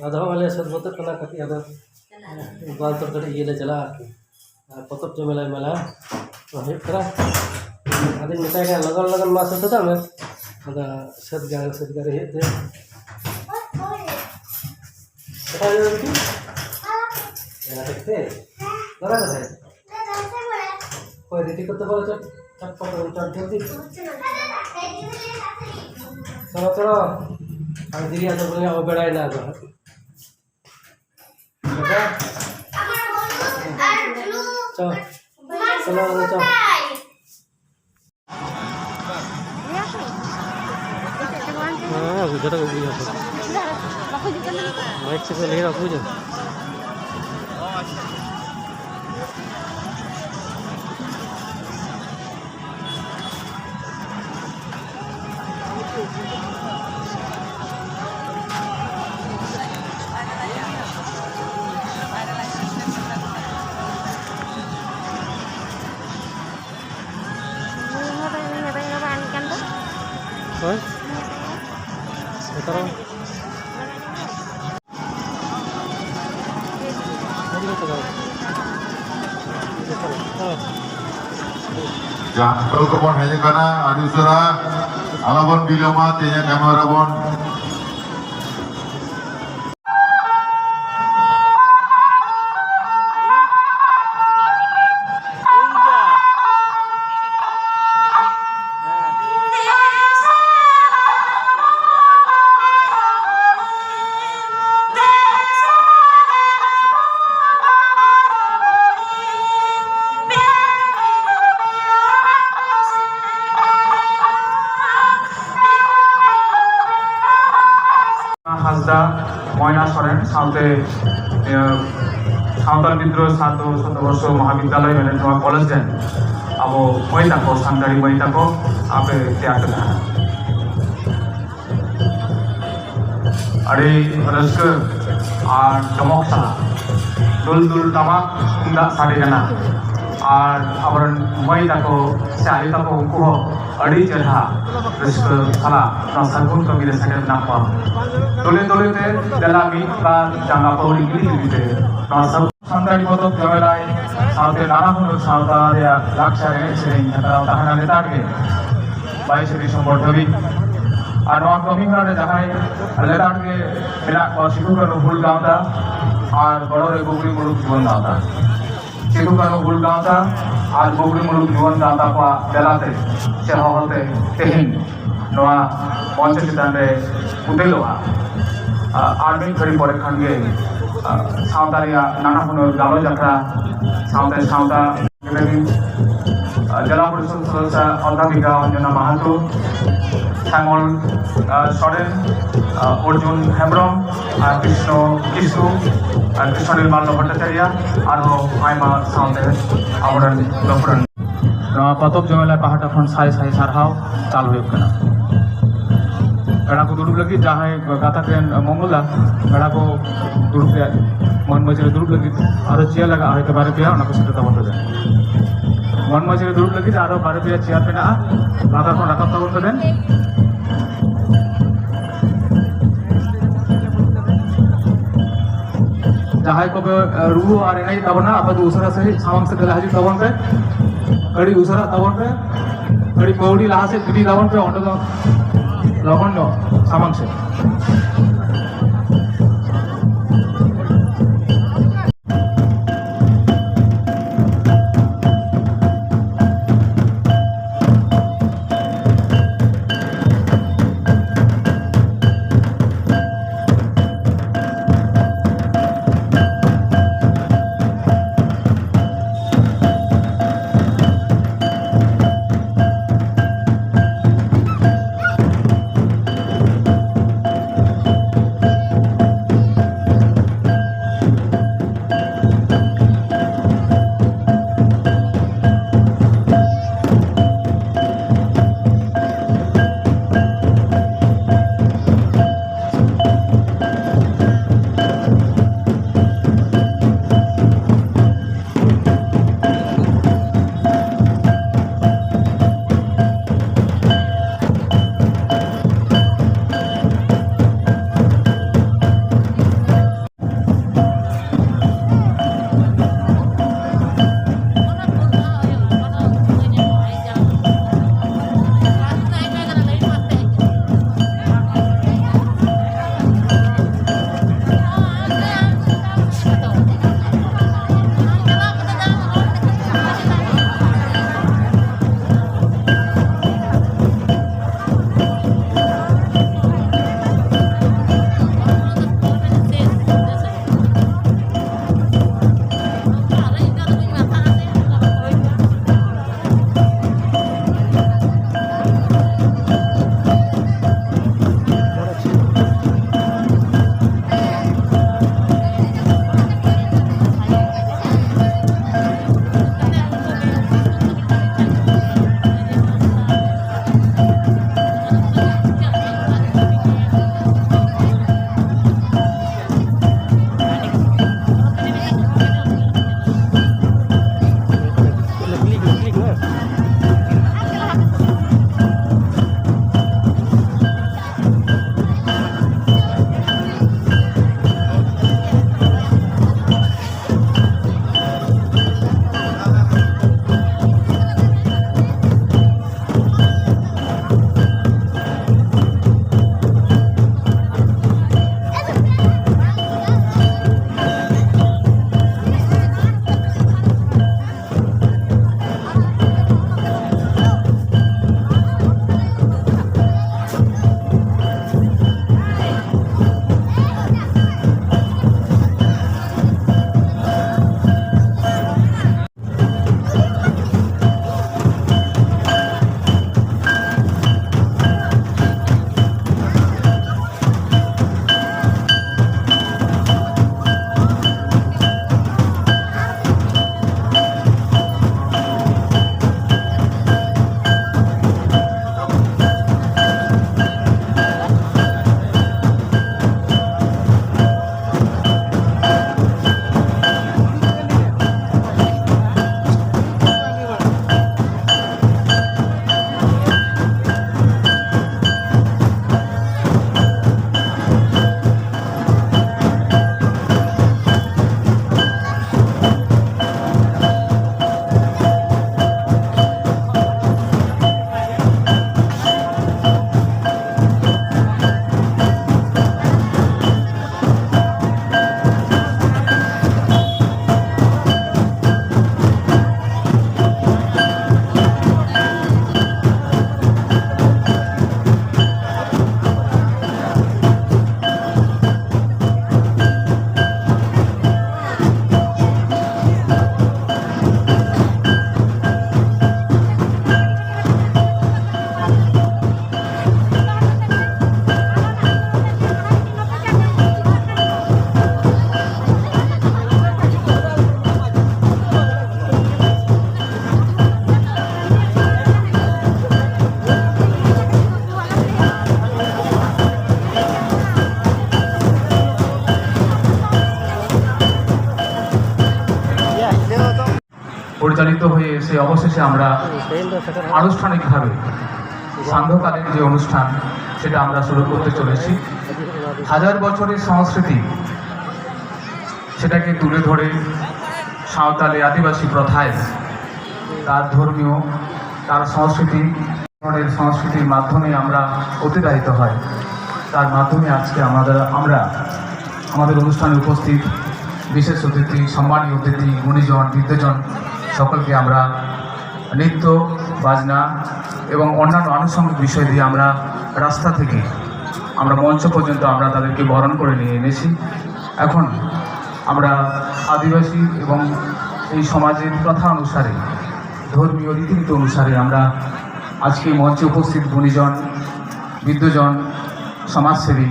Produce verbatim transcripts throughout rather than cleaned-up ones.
ᱟᱫᱚ ᱦᱚᱸᱜᱼᱚᱭ ᱞᱮ ᱥᱟᱹᱛ ᱵᱟᱹᱛᱟᱹᱜ ᱠᱟᱱᱟ ᱠᱟᱹᱴᱤᱡ, ᱟᱫᱚ ᱵᱟᱸᱫᱽ ᱛᱚ ᱠᱟᱹᱴᱤᱡ ᱤᱭᱟᱹ ᱞᱮ ᱪᱟᱞᱟᱜᱼᱟ ᱟᱨᱠᱤ᱾ ᱟᱨ ᱯᱚᱛᱚᱵ ᱡᱚᱢᱮᱞᱟᱭ ᱢᱮᱞᱟ ᱦᱩᱭᱩᱜ ᱠᱟᱱᱟ᱾ ᱟᱫᱚᱧ ᱢᱮᱛᱟᱭ ᱠᱟᱱᱟ, "ᱞᱚᱜᱚᱱ ᱞᱚᱜᱚᱱ ᱢᱟ ᱥᱟᱹᱛ ᱦᱚᱫᱚᱜ ᱢᱮ᱾" ᱟᱫᱚ ᱥᱟᱹᱛ ᱜᱟᱹᱲᱤ ᱥᱟᱹᱛ ᱜᱟᱹᱲᱤ ᱦᱩᱭᱩᱜ ᱛᱮ᱾ ᱠᱟᱛᱷᱟ ᱦᱩᱭᱩᱜᱼᱟ ᱵᱤᱴᱤ? ᱡᱟᱦᱟᱸ ᱴᱷᱤᱠ ᱛᱮ? ᱱᱚᱰᱮ ᱫᱚ ᱦᱮᱸ᱾ ᱚᱠᱚᱭ ᱫᱤᱫᱤ ᱠᱚ ᱛᱟᱵᱚ ᱪᱚᱴ, ᱪᱚᱴ ᱯᱚᱴ ᱪᱚᱴ ᱡᱚᱞᱫᱤ᱾ ᱪᱚᱞᱚ, ᱪᱚᱞᱚ᱾ ᱟᱨ ᱫᱤᱫᱤ ᱟᱫᱚ ᱵᱚᱞᱮ ᱚᱵᱮᱲᱟᱭᱮᱱᱟ ᱟᱫᱚ ᱦᱟᱸᱜ᱾ ᱪᱚ, ᱪᱚᱞᱚ, ᱪᱚ᱾ ᱦᱮᱸ, ᱵᱩᱡᱷᱟᱹᱣ ᱫᱚ ᱵᱩᱡᱷᱟᱹᱣ ᱫᱚ᱾ ᱵᱟᱠᱚ ᱦᱤᱡᱩᱜ ᱠᱟᱱᱟ᱾ ᱢᱟᱭᱤᱠ ᱥᱮᱫ ᱞᱟᱹᱭ ᱵᱟᱠᱚ ᱵᱩᱡᱷᱟᱹᱣ᱾ ᱦᱳᱭ᱾ ᱱᱮᱛᱟᱨ ᱦᱚᱸ᱾ ᱡᱟᱦᱟᱸ ᱦᱚᱴᱮᱞ ᱠᱚᱵᱚᱱ ᱦᱮᱡ ᱟᱠᱟᱱᱟ, ᱟᱹᱰᱤ ᱩᱥᱟᱹᱨᱟ ᱟᱞᱚᱵᱚᱱ ᱵᱤᱞᱚᱢᱟ, ᱛᱮᱦᱮᱧᱟᱜ ᱠᱟᱹᱢᱤ ᱦᱚᱨᱟ ᱵᱚᱱ ᱦᱟᱸᱥᱫᱟ, ᱢᱚᱭᱱᱟ ᱥᱚᱨᱮᱱ ᱥᱟᱶᱛᱮ, ᱤᱭᱟᱹ, ᱥᱟᱶᱛᱟᱞ ᱵᱤᱫᱽᱨᱳᱦᱤ ᱥᱟᱨᱫᱷᱚ ᱥᱚᱛᱚᱵᱚᱨᱥᱚ ᱢᱚᱦᱟᱵᱤᱫᱽᱭᱟᱞᱚᱭ ᱢᱮᱱᱮᱫ ᱱᱚᱣᱟ ᱠᱚᱞᱮᱡᱽ ᱨᱮᱱ ᱟᱵᱚ ᱢᱟᱹᱭ ᱛᱟᱠᱚ, ᱥᱟᱱᱛᱟᱲᱤ ᱢᱟᱹᱭ ᱛᱟᱠᱚ, ᱟᱯᱮ ᱛᱮᱭᱟᱨ ᱯᱮ ᱛᱟᱦᱮᱱᱟ᱾ ᱟᱹᱰᱤ ᱨᱟᱹᱥᱠᱟᱹ ᱟᱨ ᱡᱚᱢᱚᱠ ᱥᱟᱞᱟᱜ ᱫᱩᱞ ᱫᱩᱞ ᱴᱟᱢᱟᱠ ᱛᱩᱢᱫᱟᱜ ᱥᱟᱰᱮ ᱠᱟᱱᱟ᱾ ᱟᱨ ᱟᱵᱚᱨᱮᱱ ᱢᱟᱹᱭ ᱛᱟᱠᱚ ᱥᱮ ᱟᱭᱳ ᱛᱟᱠᱚ, ᱩᱱᱠᱩ ᱦᱚᱸ ᱟᱹᱰᱤ ᱪᱮᱨᱦᱟ ᱨᱟᱹᱥᱠᱟᱹ ᱥᱟᱞᱟᱜ ᱱᱚᱣᱟ ᱥᱟᱹᱜᱩᱱ ᱠᱟᱹᱢᱤ ᱨᱮ ᱥᱮᱞᱮᱫ ᱢᱮᱱᱟᱜ ᱠᱚᱣᱟ᱾ ᱫᱚᱞᱮ ᱫᱚᱞᱮ ᱛᱮ ᱫᱮᱞᱟ ᱢᱤᱫ ᱵᱟᱨ ᱡᱟᱸᱜᱟ ᱯᱟᱹᱣᱲᱤ ᱤᱫᱤ ᱤᱫᱤ ᱛᱮ ᱱᱚᱣᱟ ᱥᱟᱹᱜᱩᱱ ᱥᱟᱱᱛᱟᱲᱤ ᱯᱚᱛᱚᱵ ᱡᱚᱢᱮᱞᱟᱭ ᱥᱟᱶᱛᱮ ᱱᱟᱱᱟ ᱦᱩᱱᱟᱹᱨ ᱥᱟᱶᱛᱟ ᱨᱮᱭᱟᱜ ᱞᱟᱠᱪᱟᱨ ᱮᱱᱮᱡ ᱥᱮᱨᱮᱧ ᱦᱮᱯᱨᱟᱣ ᱛᱟᱦᱮᱱᱟ ᱞᱮᱛᱟᱲ ᱜᱮ ᱵᱟᱭᱤᱥᱮ ᱰᱤᱥᱮᱢᱵᱚᱨ ᱫᱷᱟᱹᱵᱤᱡ᱾ ᱟᱨ ᱱᱚᱣᱟ ᱠᱟᱹᱢᱤ ᱦᱚᱨᱟ ᱨᱮ ᱡᱟᱦᱟᱸᱭ ᱞᱮᱛᱟᱲ ᱜᱮ ᱢᱮᱱᱟᱜ ᱠᱚᱣᱟ, ᱥᱤᱫᱩ ᱠᱟᱹᱱᱦᱩ ᱦᱩᱞ ᱜᱟᱶᱛᱟ ᱟᱨ ᱵᱚᱲᱚ ᱨᱮ ᱜᱩᱜᱽᱨᱤ ᱢᱩᱞᱩᱠ ᱡᱩᱣᱟᱹᱱ ᱜᱟᱶᱛᱟ᱾ ᱥᱤᱫᱩ ᱠᱟᱹᱱᱦᱩ ᱦᱩᱞ ᱜᱟᱶᱛᱟ ᱟᱨ ᱜᱩᱜᱽᱨᱤ ᱢᱩᱞᱩᱠ ᱡᱩᱣᱟᱹᱱ ᱜᱟᱶᱛᱟ ᱠᱚᱣᱟᱜ ᱛᱮᱞᱟᱛᱮ ᱥᱮ ᱦᱚᱦᱚᱛᱮ ᱛᱮᱦᱮᱧ ᱱᱚᱣᱟ ᱢᱚᱧᱪᱚ ᱪᱮᱛᱟᱱ ᱨᱮ ᱩᱫᱮᱞᱚᱜᱼᱟ᱾ ᱟᱨ ᱢᱤᱫ ᱜᱷᱟᱹᱲᱤ ᱯᱚᱨᱮ ᱠᱷᱟᱱ ᱜᱮ ᱥᱟᱶᱛᱟ ᱨᱮᱭᱟᱜ ᱱᱟᱱᱟ ᱦᱩᱱᱟᱹᱨ ᱜᱟᱞᱚᱪ ᱟᱠᱷᱲᱟ ᱥᱟᱶᱛᱮ ᱥᱟᱶᱛᱟ ᱞᱟᱹᱜᱤᱫ ᱡᱮᱞᱟ ᱯᱚᱨᱤᱥᱚᱫ ᱥᱚᱫᱚᱥᱥᱟ ᱚᱫᱽᱫᱷᱟᱯᱤᱠᱟ ᱚᱧᱡᱚᱱᱟ ᱢᱟᱦᱟᱛᱚ, ᱥᱟᱢᱚᱞ ᱥᱚᱨᱮᱱ, ᱚᱨᱡᱩᱱ ᱦᱮᱢᱵᱨᱚᱢ, ᱟᱨ ᱠᱨᱤᱥᱱᱚ ᱠᱤᱥᱠᱩ, ᱟᱨ ᱠᱨᱤᱥᱱᱚ ᱱᱤᱨᱢᱟᱞ ᱵᱷᱚᱴᱴᱟᱪᱟᱨᱭᱟ, ᱟᱨᱦᱚᱸ ᱟᱭᱢᱟ ᱥᱟᱶᱛᱮ ᱟᱵᱚᱨᱮᱱ ᱜᱟᱹᱠᱷᱩᱲᱟᱱ᱾ ᱱᱚᱣᱟ ᱯᱚᱛᱚᱵ ᱡᱚᱢᱮᱞᱟᱭ ᱯᱟᱦᱴᱟ ᱠᱷᱚᱱ ᱥᱟᱭ ᱥᱟᱭ ᱥᱟᱨᱦᱟᱣ ᱪᱟᱞ ᱦᱩᱭᱩᱜ ᱠᱟᱱᱟ᱾ ᱯᱮᱲᱟ ᱠᱚ ᱫᱩᱲᱩᱵ ᱞᱟᱹᱜᱤᱫ ᱡᱟᱦᱟᱸᱭ ᱜᱟᱛᱟᱠ ᱨᱮᱱ ᱢᱚᱝᱜᱚᱞᱟ ᱯᱮᱲᱟ ᱠᱚ ᱫᱩᱲᱩᱵ ᱨᱮᱭᱟᱜ ᱢᱚᱱ ᱢᱟᱹᱡᱷᱤ ᱨᱮ ᱫᱩᱲᱩᱵ ᱞᱟᱹᱜᱤᱫ ᱟᱨᱚ ᱪᱮᱭᱟᱨ ᱞᱟᱜᱟᱜᱼᱟ, ᱦᱚᱭᱛᱳ ᱵᱟᱨᱭᱟ ᱯᱮᱭᱟ, ᱚᱱᱟ ᱠᱚ ᱥᱮᱴᱮᱨ ᱛᱟᱵᱚᱱ ᱯᱮ᱾ ᱢᱚᱱ ᱢᱟᱹᱡᱷᱤ ᱨᱮ ᱫᱩᱲᱩᱵ ᱞᱟᱹᱜᱤᱫ ᱟᱨᱚ ᱵᱟᱨᱭᱟ ᱯᱮᱭᱟ ᱪᱮᱭᱟᱨ ᱢᱮᱱᱟᱜᱼᱟ, ᱞᱟᱛᱟᱨ ᱠᱷᱚᱱ ᱨᱟᱠᱟᱵ ᱛᱟᱵᱚᱱ ᱯᱮ᱾ ᱡᱟᱦᱟᱸᱭ ᱠᱚᱯᱮ ᱨᱩ ᱟᱨ ᱮᱱᱮᱡ ᱛᱟᱵᱚᱱᱟ, ᱟᱯᱮ ᱫᱚ ᱩᱥᱟᱹᱨᱟ ᱥᱟᱺᱦᱤᱡ ᱥᱟᱢᱟᱝ ᱥᱮᱫ ᱫᱮᱞᱟ ᱦᱤᱡᱩᱜ ᱛᱟᱵᱚᱱ ᱯᱮ, ᱟᱹᱰᱤ ᱩᱥᱟᱹᱨᱟ ᱛᱟᱵᱚᱱ ᱯᱮ, ᱟᱹᱰᱤ ᱯᱟᱹᱣᱲᱤ ᱞᱟᱦᱟ ᱥᱮᱫ ᱜᱤᱰᱤ ᱛᱟᱵᱚᱱ ᱯᱮ, ᱚᱸᱰᱮ ᱫᱚ ᱞᱚᱜᱚᱱ ᱧᱚᱜ ᱥᱟᱢᱟᱝ ᱥᱮᱫ᱾ চালিত হয়ে এসে অবশেষে আমরা আনুষ্ঠানিকভাবে সান্ধ্যকালীন যে অনুষ্ঠান, সেটা আমরা শুরু করতে চলেছি। হাজার বছরের সংস্কৃতি, সেটাকে তুলে ধরে সাঁওতালি আদিবাসী প্রথায় তার ধর্মীয়, তার সংস্কৃতি, ধরনের সংস্কৃতির মাধ্যমে আমরা অতিবাহিত হয়, তার মাধ্যমে আজকে আমাদের, আমরা আমাদের অনুষ্ঠানে উপস্থিত বিশেষ অতিথি, সম্মানীয় অতিথি, গুণীজন, বিদ্বজন সকলকে আমরা নৃত্য, বাজনা এবং অন্যান্য আনুষঙ্গিক বিষয় দিয়ে আমরা রাস্তা থেকে আমরা মঞ্চ পর্যন্ত আমরা তাদেরকে বরণ করে নিয়ে এনেছি। এখন আমরা আদিবাসী এবং এই সমাজের প্রথা অনুসারে, ধর্মীয় রীতিনীতি অনুসারে আমরা আজকে মঞ্চে উপস্থিত গুণীজন, বিদ্বজন, সমাজসেবী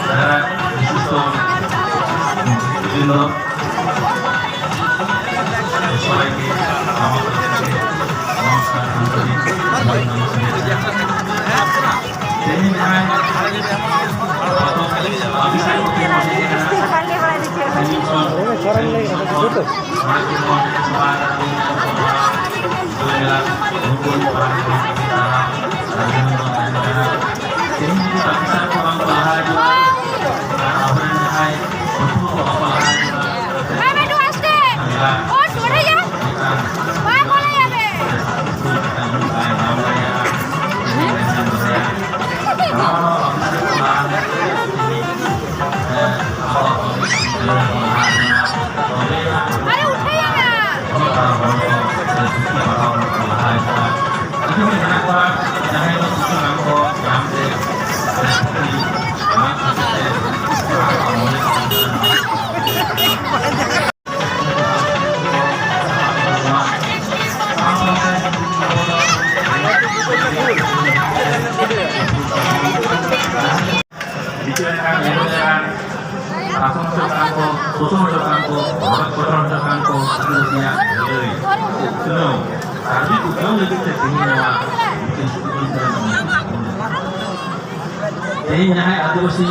ᱡᱟᱦᱟᱸ ᱵᱤᱥᱤᱥᱴᱚ ᱵᱤᱵᱷᱤᱱᱱᱚ ᱥᱚᱵᱟᱭ ᱜᱮ ᱱᱟᱣᱟ ᱯᱟᱹᱨᱥᱤ ᱛᱮ ᱱᱚᱣᱟ ᱥᱟᱱᱛᱟᱲᱤ ᱛᱮᱦᱮᱧ ᱡᱟᱦᱟᱸᱭ ᱟᱵᱤᱥᱟᱨ ᱠᱚ ᱛᱮ ᱢᱚᱡᱮ ᱠᱟᱱᱟ, ᱥᱟᱺᱜᱤᱧ ᱠᱷᱚᱱ, ᱥᱟᱺᱜᱤᱧ ᱠᱷᱚᱱ ᱱᱚᱰᱮ ᱠᱚ ᱥᱚᱵᱷᱟ ᱠᱟᱛᱮ ᱠᱚ ᱥᱚᱵᱷᱟ ᱠᱟᱛᱮ ᱠᱚ ᱢᱮᱞᱟ ᱩᱱᱠᱩ ᱯᱟᱲᱦᱟᱣ ᱠᱚ ᱛᱟᱦᱮᱱ ᱠᱟᱱᱟ᱾ ᱛᱮᱦᱮᱧ ᱡᱩᱫᱤ ᱚᱯᱷᱤᱥᱟᱨ ᱠᱚ ᱵᱟᱝ ᱠᱚ ᱞᱟᱦᱟ ᱦᱤᱡᱩᱜᱼᱟ, ᱟᱨ ᱟᱵᱚᱨᱮᱱ ᱡᱟᱦᱟᱸᱭ ᱯᱟᱹᱴᱷᱩᱣᱟᱹ ᱠᱚ ᱵᱟᱠᱚ ᱞᱟᱦᱟ ᱦᱤᱡᱩᱜᱼᱟ, ᱵᱟᱭ ᱵᱟᱭ ᱱᱚᱣᱟ ᱥᱴᱮ᱾ ᱢᱤᱫᱴᱟᱝ ᱳ, ᱥᱩᱨ ᱨᱮ ᱭᱟ᱾ ᱵᱟᱭ ᱵᱚᱞᱮ ᱭᱟ ᱵᱮ᱾ ᱢᱤᱫᱴᱟᱝ ᱵᱟᱭ ᱧᱟᱢ ᱫᱟᱲᱮᱭᱟᱜᱼᱟ᱾ ᱱᱚᱣᱟ ᱫᱚ ᱚᱯᱷᱤᱥᱟᱨ ᱠᱚ ᱞᱟᱦᱟ ᱞᱮᱱᱠᱷᱟᱱ ᱛᱮᱦᱮᱧ, ᱮ, ᱟᱵᱚ ᱚᱯᱷᱤᱥᱟᱨ ᱠᱚ ᱞᱟᱦᱟ ᱞᱮᱱᱟ, ᱛᱚᱵᱮ ᱟᱱᱟᱜ ᱟᱨᱮ ᱩᱴᱷᱟᱹᱭᱟ ᱱᱟ᱾ ᱚᱞᱚᱜ ᱯᱟᱲᱦᱟᱣ ᱦᱚᱲ ᱠᱚ ᱥᱮ ᱯᱩᱛᱷᱤ ᱯᱟᱲᱦᱟᱣ ᱦᱚᱲ ᱠᱚ ᱞᱟᱦᱟ ᱦᱤᱡᱩᱜᱼᱟ᱾ ᱟᱹᱰᱤ ᱦᱚᱲ ᱢᱮᱱᱟᱜ ᱠᱚᱣᱟ, ᱡᱟᱦᱟᱸᱭ ᱫᱚ ᱯᱩᱛᱷᱤ ᱵᱟᱝ ᱠᱚ ᱧᱟᱢ ᱛᱮ ᱥᱮ ᱯᱩᱛᱷᱤ ᱵᱟᱝ ᱠᱷᱟᱹᱛᱤᱨ ᱛᱮ ᱯᱟᱲᱦᱟᱣ ᱠᱚ ᱢᱚᱱᱮ ᱠᱚ ᱵᱟᱝ ᱠᱟᱱᱟ᱾ ᱵᱤᱪᱟᱹᱨ ᱞᱮᱠᱷᱟᱱ, ᱧᱮᱞ ᱞᱮᱠᱷᱟᱱ, ᱥᱟᱥᱚᱱ ᱦᱚᱪᱚ ᱠᱟᱱ ᱠᱚ, ᱥᱳᱥᱚᱱ ᱦᱚᱪᱚ ᱠᱟᱱ ᱠᱚ, ᱨᱚᱰᱚᱡ ᱠᱚᱪᱞᱚᱱ ᱦᱚᱪᱚ ᱠᱟᱱ ᱠᱚ, ᱟᱹᱫᱤᱵᱟᱹᱥᱤᱭᱟᱜ ᱟᱹᱭᱫᱟᱹᱨᱤ ᱩᱛᱱᱟᱹᱣ, ᱥᱟᱨᱵᱤᱠ ᱩᱛᱱᱟᱹᱣ ᱞᱟᱹᱜᱤᱫ ᱛᱮ ᱛᱮᱦᱮᱧ ᱱᱚᱣᱟ ᱢᱤᱫᱴᱮᱱ ᱥᱩᱠᱨᱤ ᱠᱚ ᱢᱮᱱᱟᱜ ᱵᱚᱱᱟ᱾ ᱛᱮᱦᱮᱧ ᱡᱟᱦᱟᱸᱭ ᱟᱹᱫᱤᱵᱟᱹᱥᱤ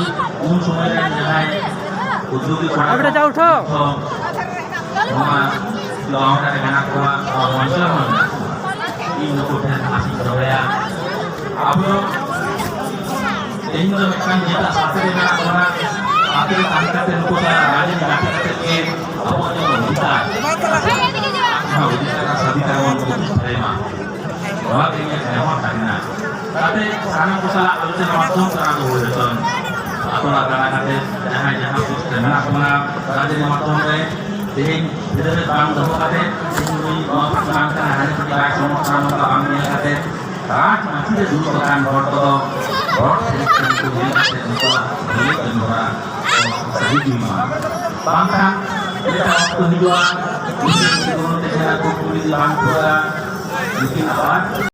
ᱩᱱ ᱥᱚᱢᱚᱭ ᱨᱮᱱ ᱡᱟᱦᱟᱸᱭ ᱩᱫᱽᱭᱳᱜᱤ ᱠᱚᱲᱟ ᱟᱵᱮᱱ ᱡᱟ ᱩᱴᱷᱟᱹᱣ᱾ ᱠᱚ ᱱᱚᱣᱟ ᱜᱟᱶᱛᱟ ᱨᱮ ᱢᱮᱱᱟᱜ ᱠᱚᱣᱟ, ᱱᱚᱣᱟ ᱢᱚᱧᱪᱚ ᱨᱮᱦᱚᱸ ᱢᱮᱱᱟᱜ ᱠᱚᱣᱟ᱾ ᱤᱧ ᱱᱩᱠᱩ ᱴᱷᱮᱱ ᱟᱥᱤᱧ ᱫᱚᱦᱚᱭᱟ, ᱟᱵᱚ ᱫᱚ ᱛᱮᱦᱮᱧ ᱫᱚ ᱢᱤᱫᱴᱟᱝ ᱱᱤᱛᱟᱜ ᱥᱟᱛᱮ ᱨᱮ ᱢᱮᱱᱟᱜ ᱵᱚᱱᱟ, ᱥᱟᱛᱮ ᱨᱮ ᱛᱟᱦᱮᱸ ᱠᱟᱛᱮ ᱱᱩᱠᱩ ᱥᱟᱞᱟᱜ ᱨᱟᱡᱽᱱᱤᱛᱤ ᱜᱟᱛᱮ ᱠᱟᱛᱮ ᱜᱮ ᱟᱵᱚᱣᱟᱜ ᱡᱟᱦᱟᱸ ᱚᱫᱷᱤᱠᱟᱨ, ᱚᱱᱟ ᱚᱫᱷᱤᱠᱟᱨ ᱟᱨ ᱥᱟᱫᱷᱤᱠᱟᱨ ᱵᱚᱱ ᱵᱩᱡᱽ ᱫᱟᱲᱮᱭᱟᱜ ᱢᱟ᱾ ᱱᱚᱣᱟ ᱜᱮ ᱤᱧᱟᱹᱜ ᱱᱮᱦᱚᱨ ᱛᱟᱦᱮᱱᱟ᱾ ᱠᱟᱛᱮ ᱥᱟᱱᱟᱢ ᱠᱚ ᱥᱟᱞᱟᱜ ᱟᱞᱳᱪᱚᱱᱟ ᱢᱟᱫᱽᱫᱷᱚᱢ ᱛᱮ ᱚᱱᱟ ᱠᱚ ᱦᱩᱭ ᱦᱚᱪᱚᱱ᱾ ᱟᱛᱳ ᱞᱟᱜᱟ ᱞᱟᱜᱟ ᱛᱮ ᱡᱟᱦᱟᱸᱭ ᱡᱟᱦᱟᱸ ᱯᱳᱥᱴ ᱨᱮ ᱢᱮᱱᱟᱜ ᱵᱚᱱᱟ, ᱨᱟᱡᱽᱱᱤᱛᱤ ᱢᱟᱫᱽᱫᱷᱚᱢ ᱨᱮ ᱛᱮᱦᱮᱧ ᱵᱷᱮᱫᱟᱵᱷᱮᱫ ᱵᱟᱝ ᱫᱚᱦᱚ ᱠᱟᱛᱮ ᱛᱮᱦᱮᱧ ᱱᱩᱭ ᱱᱚᱣᱟ ᱯᱳᱥᱴ ᱵᱟᱝ ᱠᱟᱱᱟ, ᱦᱟᱱᱮ ᱠᱟᱹᱴᱤᱡ ᱵᱟᱭ ᱥᱚᱢᱚᱥᱥᱟ ᱱᱚᱝᱠᱟ ᱵᱟᱝ ᱧᱮᱞ ᱠᱟᱛᱮ ᱨᱟᱡᱽ ᱢᱟᱹᱡᱷᱤ ᱨᱮ ᱫᱩᱲᱩᱵ ᱟᱠᱟᱱ ᱦᱚᱲ ᱠᱚᱫᱚ ᱦᱚᱲ ᱴᱷᱮᱱ ᱠᱚ ᱦᱩᱭ ᱠᱟᱛᱮ ᱱᱩᱠᱩᱣᱟᱜ ᱵᱷᱟᱹᱞᱟᱹᱭ ᱠᱟᱹᱢᱤ ᱦᱚᱨᱟ ᱠᱚ ᱥᱟᱹᱦᱤ ᱦᱩᱭ ᱢᱟ᱾ ᱵᱟᱝᱠᱷᱟᱱ ᱢᱤᱫᱴᱟᱝ ᱚᱠᱛᱚ ᱦᱤᱡᱩᱜᱼᱟ, ᱩᱱᱠᱩ ᱠᱚ ᱠᱩᱞᱤ ᱵᱟᱝ ᱯᱩᱨᱟᱹᱜᱼᱟ, ᱩᱱᱠᱤᱱ ᱟᱵᱟᱨ